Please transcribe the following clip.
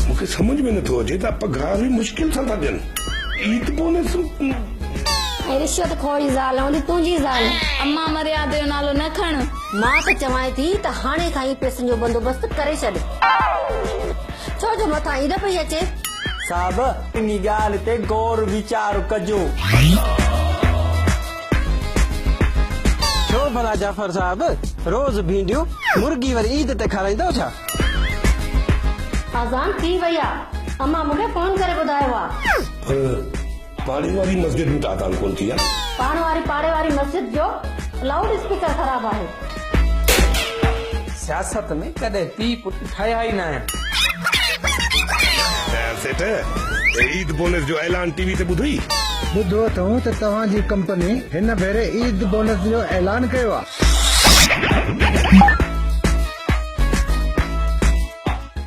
مون کي سمجهه ۾ نٿو اچي ته پگهار به مشڪل سان ٿا ڏين. عيد بونس. ۽ رشوت خور جي زال هوندي تنهنجي زال. امان مرياد جو نالو نه کڻ. مان ته چوانء ٿي ته هاڻي کان ئي پئسن جو بندوبست ڪري ڇڏ. ڇو جو مٿان عيد پئي اچي. صاحب انهي ڳالهه تي غور ويچار ڪجو. ڇو ڀلا جعفر صاحب روز ڀينڊيون مرغي وري عيد تي کارائيندؤ ڇا؟ اذان ٿي وئي آ امان مونکي فون ڪري ٻڌايو آ. پر پاڙي واري مسجد ۾ ته اذان ڪونه ٿي آ. پاڻ واري پاڙي واري مسجد جو لائوڊ اسپيڪر خراب آهي. سياست ۾ ڪڏهن پيء پٽ ٺهيا ئي ناهن. خير سيٺ، عيد بونس جو اعلان ٽي وي تي ٻڌئي؟ ٻڌو اٿئون ته توهان جي ڪمپني هن ڀيري عيد بونس جو اعلان ڪيو آ.